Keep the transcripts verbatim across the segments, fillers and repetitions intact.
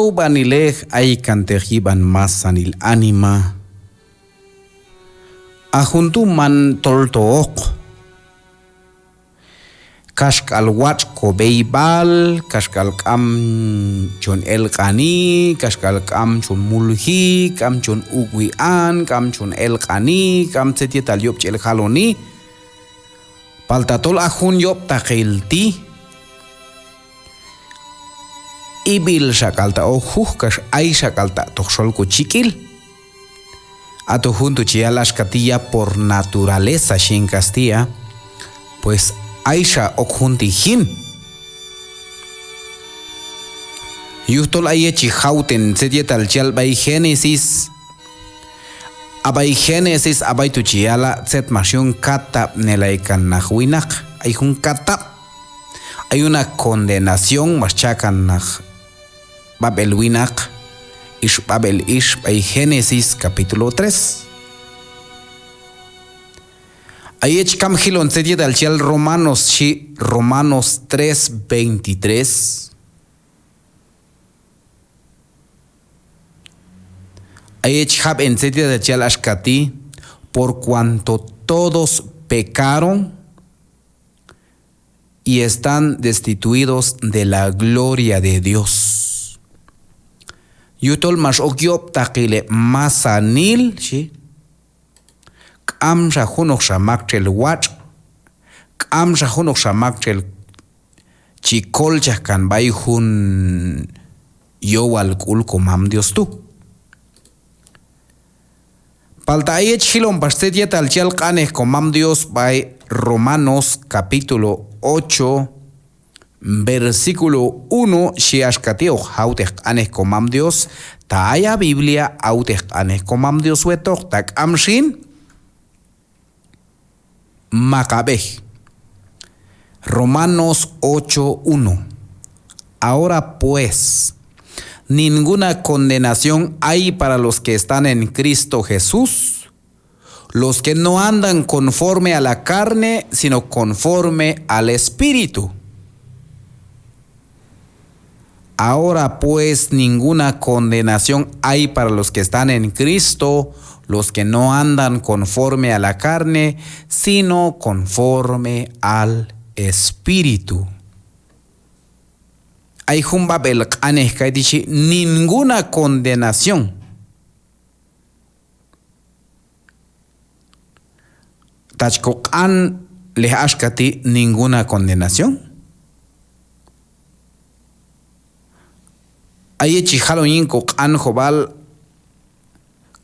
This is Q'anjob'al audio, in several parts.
Lowb'anilej aykanteq yib'an masanil anima. A jun tu' man toltoq. Kaxk'al watx' kob'eyb'al, kaxk'al k'am chon elq'ani, kaxk'al k'am chon mulji, k'am chon uk'wi an, k'am chon elq'ani, k'am tzet yetal yob' chi el jaloni. Palta tol a jun yob'taqil ti' ib'il xak'alta' ok juj kax ay xak'alta' toq xol kochik'il. Aton jun tu' chi yal axka ti': ya por naturaleza, xhi en castilla, pues ayxa ok jun ti' jin. Yujtol a yet chi jawten tzet yetal chi yal b'ay Génesis, a b'ay Génesis, a b'ay tu' chi yala' tzet max yun katab'nelay kan naq winaq. Ay jun katab', ay una condenación max cha' kan naq b'ab'el winaq, ix b'ab'el ix, b'ay Génesis capítulo tres. A yet chi kam jilon tzet yetal chi yal Romanos, xhi Romanos tres veintitrés. A yet chi jab'en tzet yetal chi yal axka ti': por cuanto todos pecaron y están destituidos de la gloria de Dios. Yujtol max ok yob'taqil heb' masanil, xhi. K'amxa junoqxa maktxel watx', k'amxa junoqxa maktxel chi kolchaj kan b'ay jun yowal k'ul komam Dios tu'. Palta a yet chi jilon pax tzet yetal chi yal q'anej komam Dios b'ay Romanos capítulo ocho, versículo uno, xhi axka ti': Hoq jawtej q'anej komam Dios, ta ay ha Biblia, awtej q'anej komam Dios wetoq, ta k'am xin, maqab'ej. Romanos ocho uno. Ahora pues, ninguna condenación hay para los que están en Cristo Jesús, los que no andan conforme a la carne, sino conforme al Espíritu. Ahora pues, ninguna condenación hay para los que están en Cristo, los que no andan conforme a la carne, sino conforme al Espíritu. Ay jun b'ab'el q'anej kay ti' chi: ninguna condenación. Ta chi koq'anlej axka ti', ninguna condenación. A yet chi jalon yin koq'anjob'al,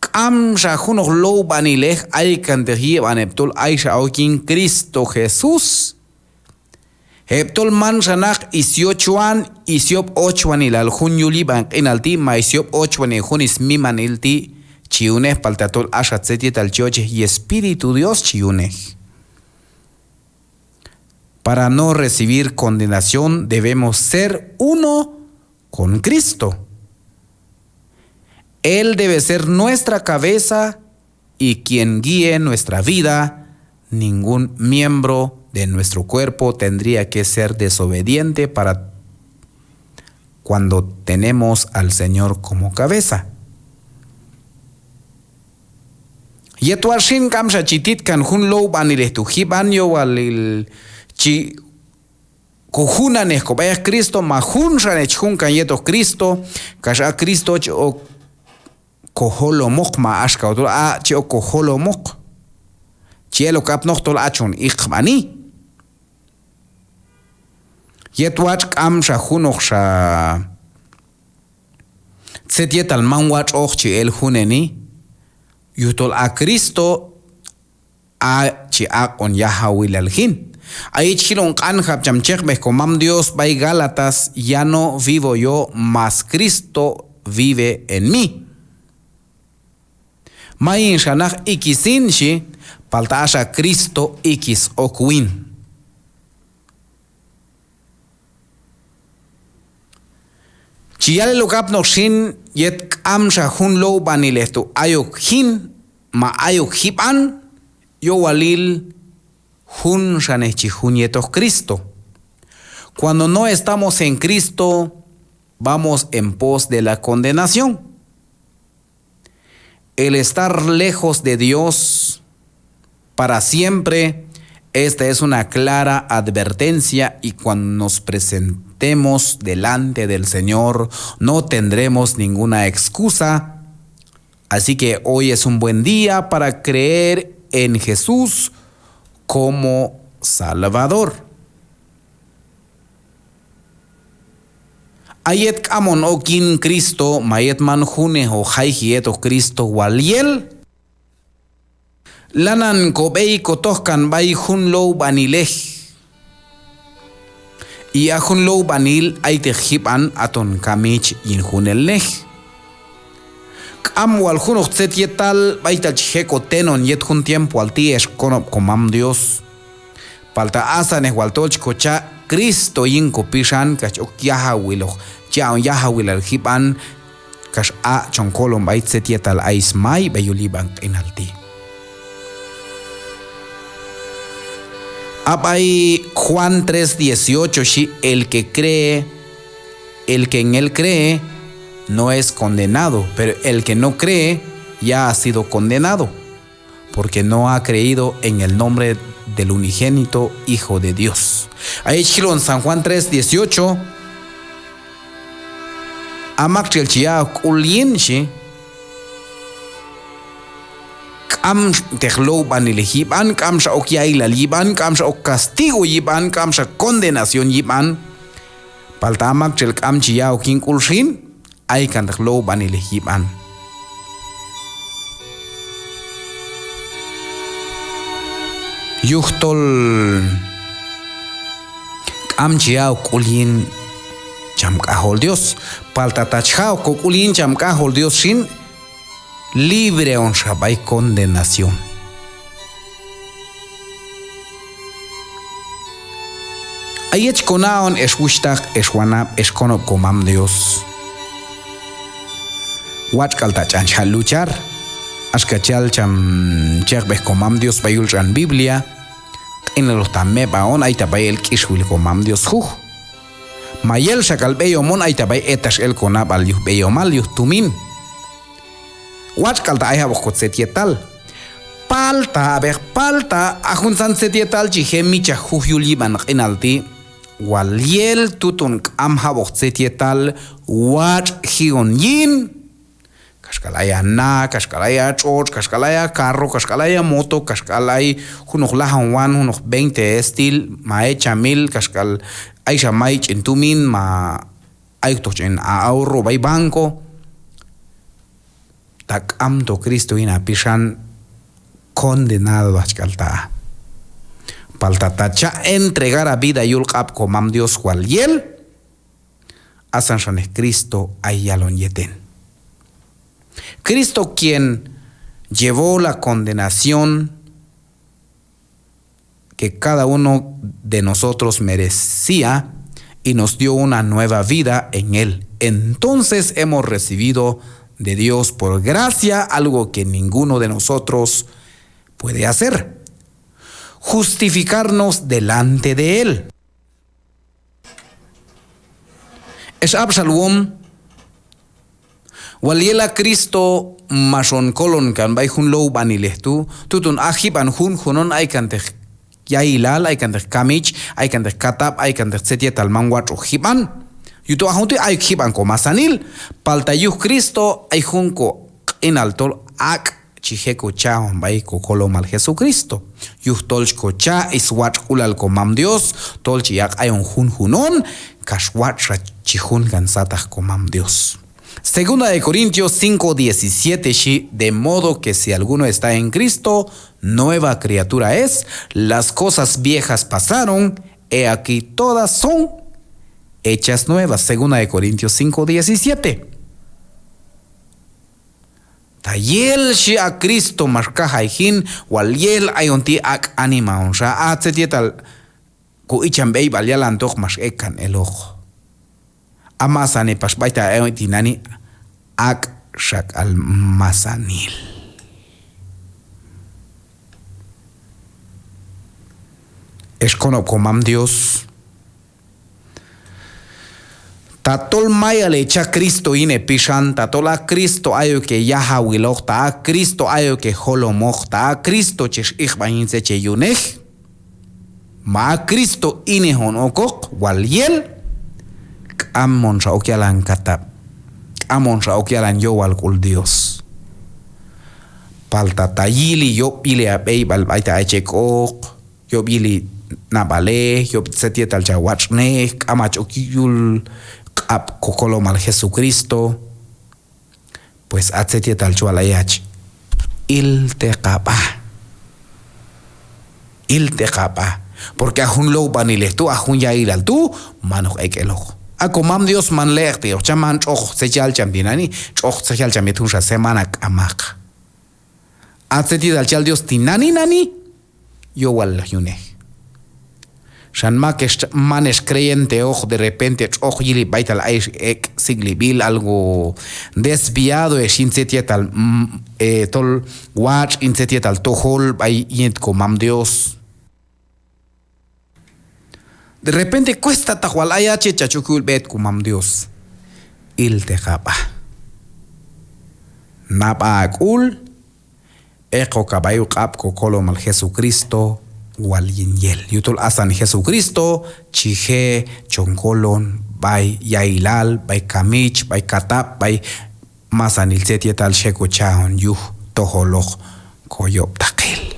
k'amxa junoq lowb'anilej aykanteq yib'an heb' tol ayxa ok yin Cristo Jesús. Heb' tol manxa naq is yochwan, is yob' ochwanilal jun yul yib'an q'inal ti', ma is yob' ochwanil jun is mimanil ti' chi yunej, palta tol axa tzet yetal chi yochej, Yespíritu Dios chi yunej. Para no recibir condenación, debemos ser uno con Cristo. Él debe ser nuestra cabeza y quien guíe nuestra vida, ningún miembro de nuestro cuerpo tendría que ser desobediente para cuando tenemos al Señor como cabeza. Yet watx' xin k'amxa chi titkan jun lowb'anilej tu' jib'an, yowalil chi kojunanej kob'a yetoq Cristo, ma junxanej chi jun kan yetoq Cristo, kax a Cristo chi ok kojolomoq, ma axka tol a' chi ok kojolomoq, chi elok apnoq tol a' chon iqb'ani. Yet watx' k'amxa junoqxa tzet yetal man watx'oq chi el juneni, yujtol a Cristo a' chi aq'on yajawilal jin. A yet chi jilon q'anjab' cham chekb'ej komam Dios b'ay Gálatas: ya no vivo yo, mas Cristo vive en mí. Mayinxa naq ikis hin, xhi, palta axa Cristo ikis ok win. Chi yal elok apnoq xin, yet k'amxa jun lowb'anilej tu' ayok jin ma ayok jib'an, yowalil junxanej chi jun yetoq Cristo. Cuando no estamos en Cristo, vamos en pos de la condenación. El estar lejos de Dios para siempre, esta es una clara advertencia, y cuando nos presentemos delante del Señor, no tendremos ninguna excusa. Así que hoy es un buen día para creer en Jesús como Salvador. A yet k'am on ok yin Cristo, ma yet man junnej hoq jayji yetoq Cristo wal yel, lanan kob'ey kotojkan b'ay jun lowb'anilej. Y a jun lowb'anil ayteq jib'an aton kamich yin junelnej. K'am wal junoq tzet yetal b'aytal chi je' kotenon yet jun tiempoal ti' ex konob' komam Dios. Palta asannej wal tol chi kocha' Cristo yin kopixan kax chi ok yajawiloq, chi aq'on yajawilal jib'an, kax a' chon kolon b'ay tzet yetal ay smay b'ay yul yib'an q'inal ti'. A b'ay Juan tres dieciocho xhi: "El que cree, el que en él cree, no es condenado, pero el que no cree, ya ha sido condenado, porque no ha creído en el nombre del unigénito Hijo de Dios". Ay chi jilon San Juan tres dieciocho, a maktxel chi ya'ok k'ul yin xhi, k'amteq lowb'anilej yib'an, k'amxa ok ya'ilal yib'an, k'amxa ok castigo yib'an, k'amxa condenación yib'an. Palta a maktxel k'am chi ya'ok yin k'ul xin, aykanteq lowb'anilej yib'an. Yujtol k'am chi ya'ok k'ul yin cham k'ajol Dios. Palta ta chi ja'ok kok'ul yin cham k'ajol Dios xin, libre onxa b'ay condenación. A yet chi kona'on ex wuxhtaq, ex wanab', ex konob' komam Dios, watx' k'al ta' ch'an chi jal luchar. Axka chi yal cham chejb'ej komam Dios b'ay yul tx'an Biblia: Q'inaloq ta meb'a on, ay ta b'ay el k'ixwil komam Dios juj. Mayelxa k'al b'eyom on, ay ta b'ay etax el konab'al yuj b'eyomal, yuj tumin. Watx' k'al ta' ay jab'oq kotzet yetal. Palta, ab'ej, palta a juntzan tzet yetal chi je' mitx'chaj juj yul yib'an q'inal ti', wal yel tutun k'am jab'oq tzet yetal watx' ji'on yin, kaxk'al ay a na, kaxk'al ay a tx'otx', kaxk'al ay a carro, kaxk'al ay a moto, kaxk'al ay junoq lajan wan, junoq veinte estil, ma echamil, kaxk'al ayxa may ch'en tumin, ma ayoktoq ch'en a ahorro b'ay banco. Ta k'amto Cristo yin a pixan, condenado hach k'al ta'. Palta ta cha' entregar a vida yul q'ab' komam Dios wal yel, asan xanej Cristo ay yalon yet en. Cristo quien llevó la condenación que cada uno de nosotros merecía y nos dio una nueva vida en él. Entonces hemos recibido de Dios por gracia algo que ninguno de nosotros puede hacer: justificarnos delante de él. Ex ab'xalwom, wal yel a Cristo max on kolon kan b'ay jun lowb'anilej tu', tutun a jib'an junjun on aykanteq ya'ilal, aykanteq kamich, aykanteq katab', aykanteq tzet yetal man watx'oq jib'an. Yuj tu' a jun ti' ayok jib'an komasanil, palta yuj Cristo ay jun koq'inal tol ak' chi je' kocha'on b'ay kokolomal Jesucristo. Yujtol chi kocha' swatx'k'ulal komam Dios, tol chi yaq' ayon junjun on, kax watx' xa chi jun kan sataq komam Dios. Segunda de Corintios cinco diecisiete xhi: De modo que si alguno está en Cristo, nueva criatura es, las cosas viejas pasaron, he aquí todas son hechas nuevas. Segunda de Corintios cinco diecisiete. Ta yel xhi a Cristo max kajay jin, wal yel ayon ti' ak' anima on xa, a tzet yetal ko icham b'eyb'al yalantoq max ek' kan eloq. A masanil pax b'aytal ayon tinani', ak' xa k'al masanil. Ex konob' komam Dios, Tatol mayal hecha' Cristo yin hepixan, tatol a Cristo ayok heyajawiloq, ta a Cristo ayok hejolomoq, ta a Cristo chex ijb'an yin tzet che yunej, ma a Cristo inej on okoq wal yel, k'am on xa ok yalan katab', k'am on xa ok yalan yowal k'ul Dios. Palta ta yili, yob' yili hab'eyb'al b'aytal ayach ek'oq, yob' yili nab'alej, yob' tzet yetal cha watx'nej, k'am ach ok yul q'ab' kokolomal Jesucristo, pues a tzet yetal chwal ayach, ilteq hab'a. Ilteq hab'a. Porque a jun lowb'anilej tu', a jun yailal tu', man hoq ek' eloq. A komam Dios man leq'ti'oq cham, man tx'oq tzet yal cham tinani', tx'oq tzet yal cham yet junxa semana, k'amaq. A tzet yetal chal Dios tinani' nani, yowalilaq yunej. Xan mak ex, man ex creyenteoq, de repente tx'oq yili b'aytal ayex ek' sik'lib'il, algo desviado ex yin tzet yetal, mm, eh, tol watx' yin tzet yetal tojol b'ay yin komam Dios. De repente cuesta taq wal ayach yet chach ok yul b'et komam Dios. Ilteq hab'a. Nab'a hak'ul, ek'oka b'ay q'ab' kokolomal Jesucristo wal yin yel. Yujtol asan Jesucristo chi je' chon kolon b'ay yailal, b'ay kamich, b'ay katab', b'ay masanil tzet yetal xe kocha'on yuj tojoloq koyob'taqil.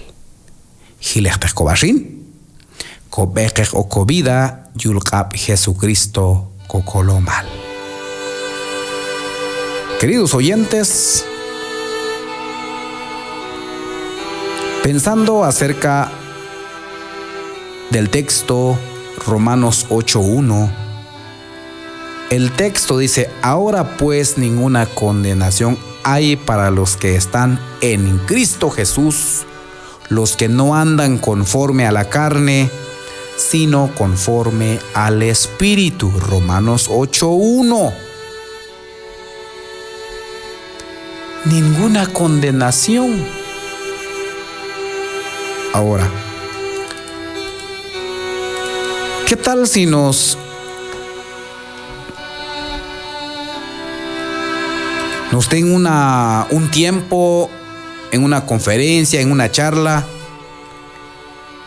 Jilejteq kob'a xin, kob'eqeq ok kovida yul q'ab' Jesucristo kokolomal. Queridos oyentes, pensando acerca del texto Romanos ocho uno, el texto dice: "Ahora pues ninguna condenación hay para los que están en Cristo Jesús, los que no andan conforme a la carne, sino conforme al Espíritu". Romanos ocho uno. Ninguna condenación. Ahora, ¿qué tal si nos, nos den una, un tiempo en una conferencia, en una charla,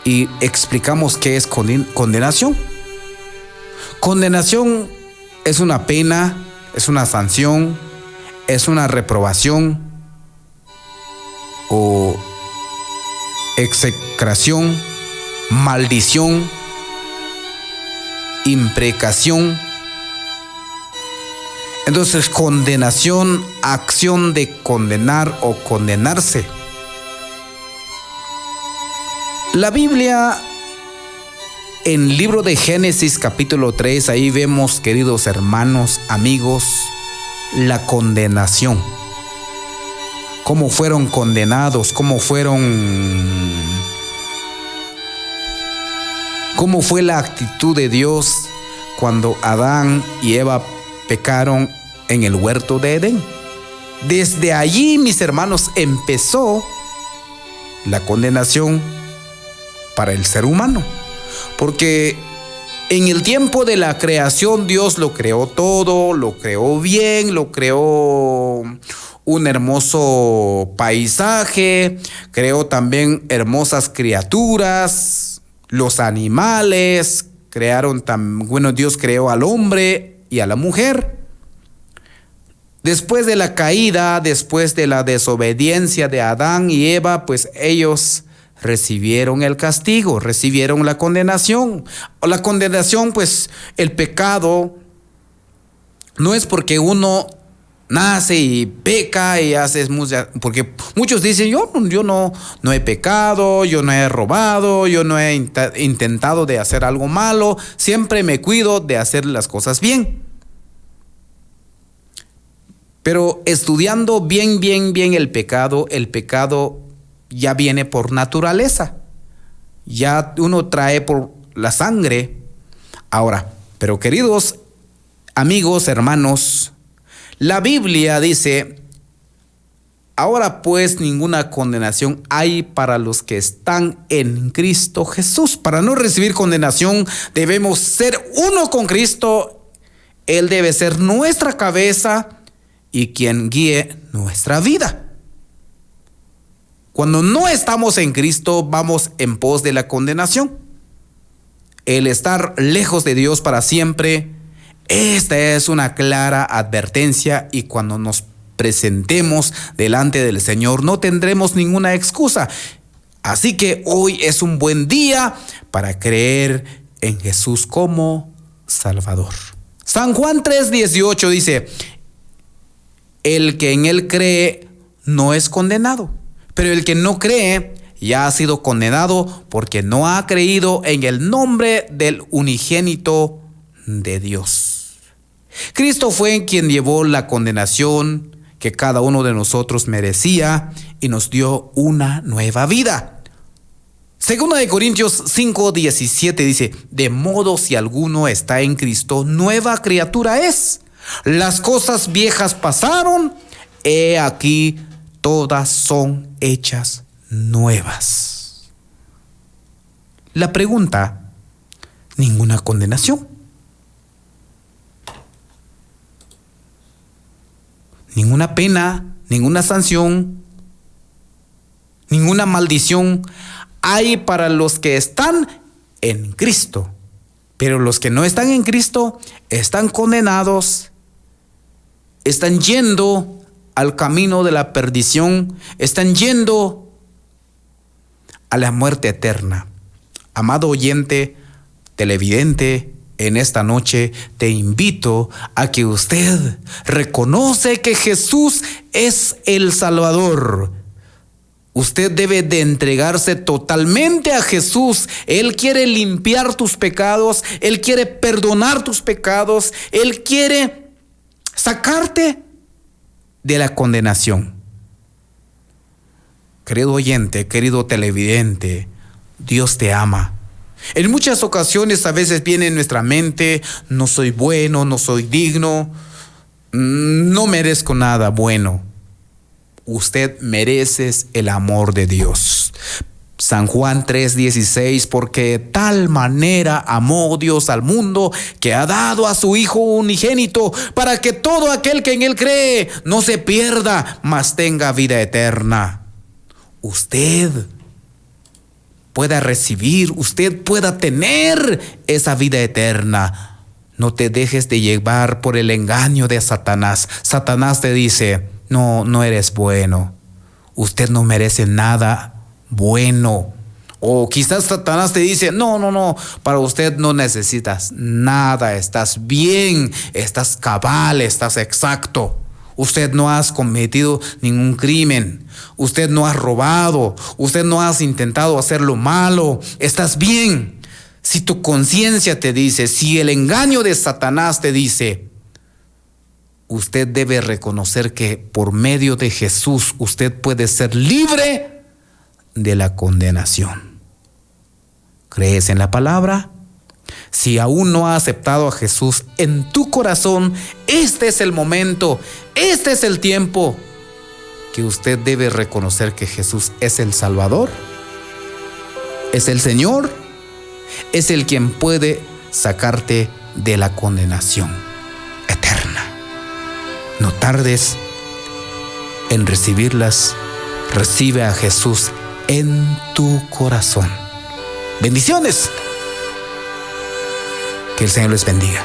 y explicamos qué es conden-, condenación? Condenación es una pena, es una sanción, es una reprobación o execración, maldición, imprecación. Entonces, condenación, acción de condenar o condenarse. La Biblia, en libro de Génesis, capítulo tres, ahí vemos, queridos hermanos, amigos, la condenación. Cómo fueron condenados, cómo fueron, cómo fue la actitud de Dios cuando Adán y Eva pecaron en el huerto de Edén. Desde allí, mis hermanos, empezó la condenación para el ser humano. Porque en el tiempo de la creación, Dios lo creó todo, lo creó bien, lo creó un hermoso paisaje, creó también hermosas criaturas, los animales, crearon tam-, bueno, Dios creó al hombre y a la mujer. Después de la caída, después de la desobediencia de Adán y Eva, pues ellos recibieron el castigo, recibieron la condenación. O la condenación, pues, el pecado no es porque uno nace y peca y hace mucha, porque muchos dicen: "Yo, yo no, no he pecado, yo no he robado, yo no he inta-, intentado de hacer algo malo, siempre me cuido de hacer las cosas bien". Pero estudiando bien, bien, bien el pecado, el pecado ya viene por naturaleza. Ya uno trae por la sangre. Ahora, pero queridos amigos, hermanos, la Biblia dice: "Ahora pues ninguna condenación hay para los que están en Cristo Jesús". Para no recibir condenación, debemos ser uno con Cristo Él debe ser nuestra cabeza y quien guíe nuestra vida. Cuando no estamos en Cristo, vamos en pos de la condenación. El estar lejos de Dios para siempre, esta es una clara advertencia, y cuando nos presentemos delante del Señor, no tendremos ninguna excusa. Así que hoy es un buen día para creer en Jesús como Salvador. San Juan tres dieciocho dice: "El que en él cree no es condenado, pero el que no cree ya ha sido condenado porque no ha creído en el nombre del unigénito de Dios". Cristo fue quien llevó la condenación que cada uno de nosotros merecía y nos dio una nueva vida. Segunda de Corintios cinco diecisiete dice: "De modo, si alguno está en Cristo, nueva criatura es. Las cosas viejas pasaron, he aquí, todas son hechas nuevas". La pregunta: ninguna condenación, ninguna pena, ninguna sanción, ninguna maldición hay para los que están en Cristo. Pero los que no están en Cristo están condenados, están yendo al camino de la perdición, están yendo a la muerte eterna. Amado oyente, televidente, en esta noche te invito a que usted reconoce que Jesús es el Salvador. Usted debe de entregarse totalmente a Jesús. Él quiere limpiar tus pecados, Él quiere perdonar tus pecados, Él quiere sacarte de la condenación. Querido oyente, querido televidente, Dios te ama. En muchas ocasiones a veces viene en nuestra mente: "No soy bueno, no soy digno, mm, no merezco nada bueno". Usted mereces el amor de Dios. San Juan tres dieciséis: "Porque de tal manera amó Dios al mundo, que ha dado a su Hijo unigénito, para que todo aquel que en él cree no se pierda, mas tenga vida eterna". Usted pueda recibir, usted pueda tener esa vida eterna. No te dejes de llevar por el engaño de Satanás. Satanás te dice: "No, no eres bueno. Usted no merece nada bueno". O quizás Satanás te dice: "No, no, no, para usted no necesitas nada, estás bien, estás cabal, estás exacto. Usted no has cometido ningún crimen, usted no ha robado, usted no has intentado hacer lo malo, estás bien". Si tu conciencia te dice, si el engaño de Satanás te dice, usted debe reconocer que por medio de Jesús usted puede ser libre de la condenación. ¿Crees en la palabra? Si aún no ha aceptado a Jesús en tu corazón, este es el momento, este es el tiempo que usted debe reconocer que Jesús es el Salvador, es el Señor, es el quien puede sacarte de la condenación eterna. No tardes en recibirlas. Recibe a Jesús en tu corazón. Bendiciones. Que el Señor les bendiga.